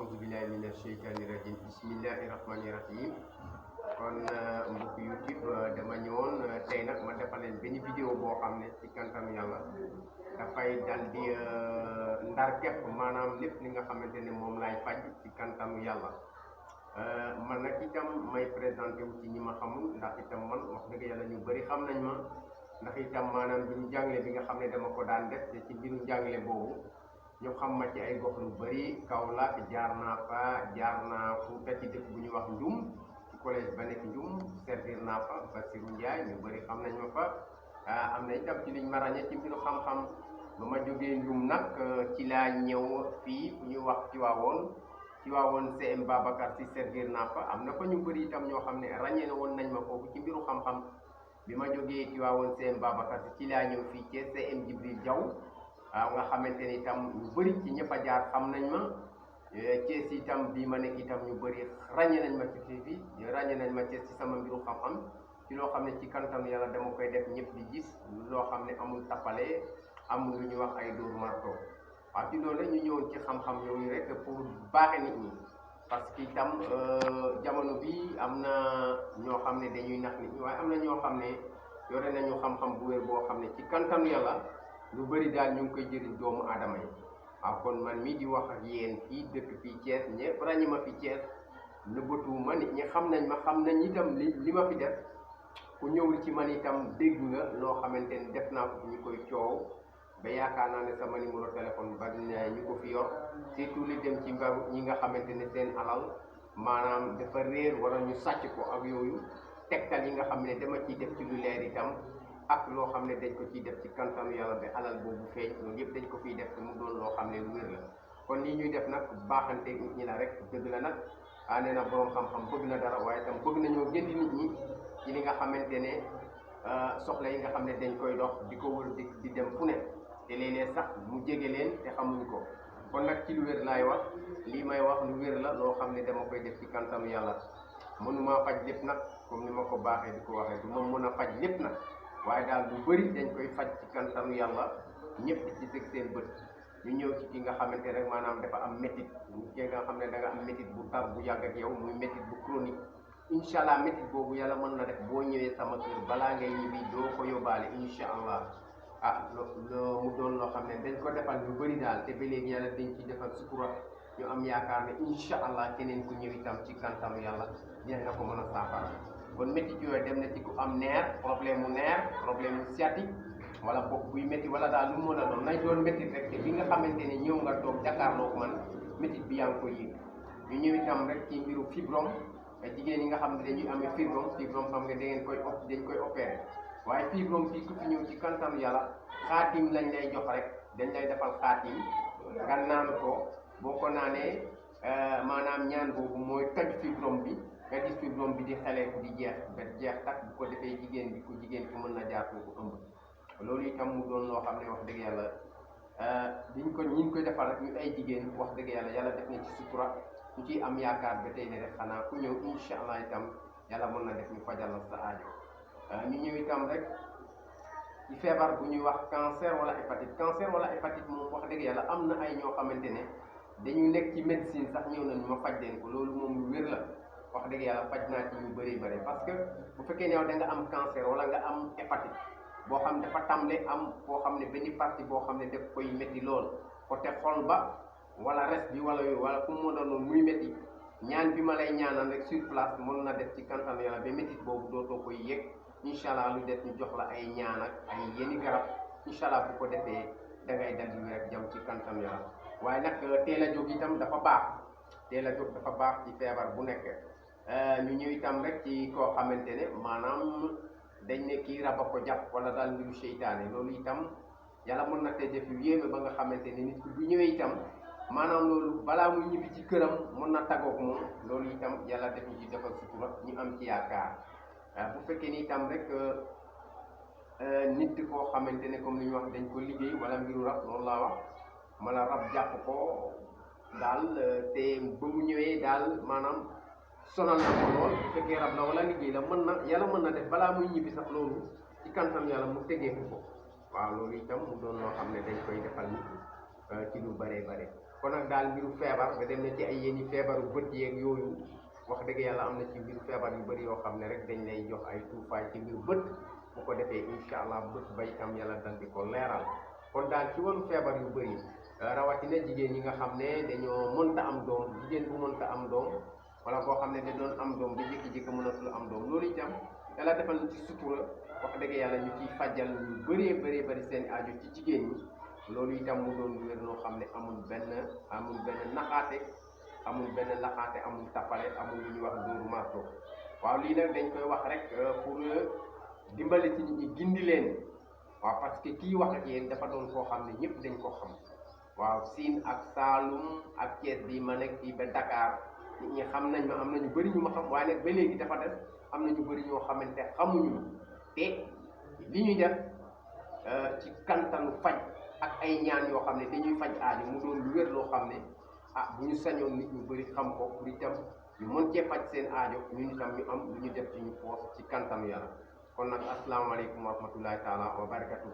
aoudu billahi mina sheytaani rajim bismillahi rahmani rahim. kon mbokk YouTube dama ñëwoon tey nag ma defal leen benn vidéo boo xam ne ci kantam yàlla dafay dal di ndar képp maanaam lépp li nga xamante ne moom laay faj ci kantam yàlla. man nag itam may présenté wu ci ñi ma xamul ndax itam man wax dëgg yàlla ñu bëri xam nañ ma ndax itam maanaam mbiru njàngale bi nga xam ne dama ko daan def te ci mbiru njàngale boobu ñu xam ma ci ay gox lu bëri Kaolack jaar naa fa jaar naa Fuuta ci dëkk bu ñuy wax Ndum ci collège ba nekk Ndum servir naa fa Bassirou Ndiaye ñu bëri xam nañ ma fa. am na itam ci liñ ma ràññee ci mbiru xam-xam ba ma jógee Ndum nag ci laa ñëw fii fu ñuy wax Tiwaawoon CM Babacar si servir naa fa am na fa ñu bëri itam ñoo xam ne ràññee na woon nañ ma foofu ci mbiru xam-xam bi ma jógee Tiwaawoon CM Babacar si ci laa ñëw fii ci CM Jibril Diaw nga xamante ni itam ñu bëri ci ñëpp a jaar xam nañ ma Thiès itam bii ma nekk itam ñu bëri ràññee nañ ma ci fii ràññee nañ ma Thiès ci sama mbiru xam-xam ci loo xam ne ci kantam yàlla dama koy def ñëpp di gis loo xam ne amul tappale amul lu ñuy wax ay dóor marto waaw ci loolu ñu ñëwoon ci xam-xam yooyu rek pour baaxe nit ñi parce que itam jamono bi am na ñoo xam ne dañuy nax nit ñi waaye am na ñoo xam ne yore nañu xam-xam bu wér boo xam ne ci kantam yàlla lu bëri daal ñu ngi koy jëriñ doomu aadama yi. waaw kon man mii di wax ak yéen fii dëkk fii Thiès ñëpp ràññi ma fi Thiès nëbbatuwuma nit ñi xam nañ ma xam nañ itam li ma fi def ku ñëwul ci man itam dégg nga loo xamante ni def naa ko ñu koy coow ba yaakaar naa ne sama numéro téléphone bari na ñu ko fi yor surtout li dem ci mbaru ñi nga xamante ne seen alal maanaam dafa réer wala ñu sàcc ko ak yooyu tegtal yi nga xam ne dama ciy def ci lu leer itam ak loo xam ne dañ ko ciy def ci kantam yàlla ba alal boobu feeñ loolu yëpp dañ ko fiy def te mu doon loo xam ne lu wér la kon lii ñuy def nag baaxante nit ñi la rek dëgg la nag nee na borom xam-xam bëgg na dara waaye itam bëgg nañoo gëndi nit ñi ci li nga xamante ne soxla yi nga xam ne dañ koy dox di ko wër di dem fu ne te léeg-léeg sax mu jege leen te xamuñ ko kon nag ci lu wér laay wax lii may wax lu wér la loo xam ne dama koy def ci kantam yàlla mënuma faj lépp nag comme ni ma ko baaxee di ko waxee du ma mën a faj lépp nag waaye daal lu bëri dañ koy faj ci kantam yàlla ñëpp ci teg seen bët ñu ñëw ci ki nga xamante rek maanaam dafa am métit ki nga xam ne da nga am métit bu tar bu yàgg ak yow muy métit bu chronique incha allah métit boobu yàlla mën na def boo ñëwee sama kër balaa ngay ñibbi doo ko yóbbaale incha allah loo mu doon loo xam ne dañ ko defal lu bëri daal te ba léegi yàlla dañ ci defal sutura ñu am yaakaar ne incha allah keneen ku ñëw itam ci kantam yàlla dina ko mën a saafara kon métit yooyu dem na ci ku am nerf problème mu sciatique wala bopp buy métti wala daal lu mu mën a doon nañ doon métit rek te bi nga xamante ne ñëw nga toog jàkkaarloo ko man métit bi yaa ngi koy yëg ñu ñëw itam rek ci mbiru fibrome jigéen ñi nga xam ne dañuy amee fibrome xam nga dañ koy opéré waaye fibrome fii ku fi ñëw ci kantam yàlla xaatim lañ lay jox rek dañ lay defal xaatim nga naan ko boo ko naanee maanaam ñaan boobu mooy toj fibrome bi nga gis fibrome bi di xeleeku di jeex tak bu ko defee jigéen ki mën na jaar foofu ëmb loolu itam mu doon loo xam ne wax dëgg yàlla ñi koy defal rek ñu ay jigéen wax dëgg yàlla def na ci sutura ñu ciy am yaakaar ba tey ne rek xanaa ku ñëw incha allah itam yàlla mën na def ñu fajal la sa aajo ñu ñëw itam rek ci feebar bu ñuy wax cancer wala hépatite moom wax dëgg yàlla am na ay ñoo xamante ne dañuy nekk ci médecine sax ñëw nañu ma faj leen ko loolu moom lu wér la wax dëgg yàlla faj naa ci ñu bëri parce que bu fekkee ne yow da nga am cancer wala nga am hépatite boo xam dafa tàmle am boo xam ne benn partie boo xam ne daf koy métti lool côté xol ba wala res bi wala yooyu wala fu mu mën a doon muy métti ñaan bi ma lay ñaanal rek sur place mën na def ci kantam yàlla ba métti boobu dootoo koy yëg incha allah lu def ñu jox la ay ñaan ak ay yenn garab incha allah bu ko defee da ngay dal di rek jam ci kantam yàlla waaye nag teel a jóg itam dafa baax ci feebar bu nekk ñu ñëw itam rek ci koo xamante ne maanaam dañ ne kii rab a ko jàpp wala daal mbiru seytaane loolu itam yàlla mën na tey def yu yéeme ba nga xamante ne nit ki bu ñëwee itam maanaam loolu balaa muy ñibbi ci këram mën na tàggoog moom loolu itam yàlla def ñu ci defal sutura ñu am ci yaakaar bu fekkee ni itam rek nit koo xamante ne comme ni ñu wax dañ ko liggéey wala mbiru rab loolu laa wax mala rab jàpp ko daal te ba mu ñëwee daal maanaam sonal na ko lool bu fekkee rab la wala liggéey la yàlla mën na def balaa muy ñibbi sax loolu ci kantam yàlla mu tegee ko waaw loolu itam mu doon loo xam ne dañ koy defal nit ci lu bëree bëri kon nag daal mbiru feebar ba dem na ci ay yenn feebaru bët yeeg yooyu wax dëgg yàlla am na ci mbiru feebar yu bëri yoo xam ne rek dañ lay jox ay tuufaay ci mbiru bët bu ko defee incha allah bët bay am yàlla dal di ko leeral kon daal ci wàllu feebar yu bëri rawatina jigéen ñi nga xam ne dañoo mënta am doom jigéen bu mënta am doom wala koo xam ne da doon am doom ba jékki-jékki mënatul am doom loolu itam yàlla defal na ci sutura wax dëgg yàlla ñu ciy fajjal ñu bëree bëri seen aajo ci jigéen ñi loolu itam mu doon wér loo xam ne amul benn naxaate amul benn laxaate amul tappale amul lu ñuy wax dóoru marto waaw lii nag dañ koy wax rek pour dimbale ci nit ñi gindi leen waaw parce que kii wax ak yéen dafa doon koo xam ne ñëpp dañ ko xam waaw Siin ak Saalum ak Thiès bi ma nekk fii ba Dakar nit ñi xam nañ ma am na ñu bëri ñu ma xam waaye nag ba léegi dafa des am na ñu bëri ñoo xamante xamuñu te li ñuy def ci kantanu faj ak ay ñaan yoo xam ne dañuy faj aajo mu doon lu wér loo xam ne bu ñu sañoon nit ñu bëri xam ko pour itam ñu mën cee faj seen aajo ñun itam ñu am lu ñu def ci ñu poos ci kantanu yàlla kon nag asalaamaaleykum wa rahmatullahi taala wa barakatuh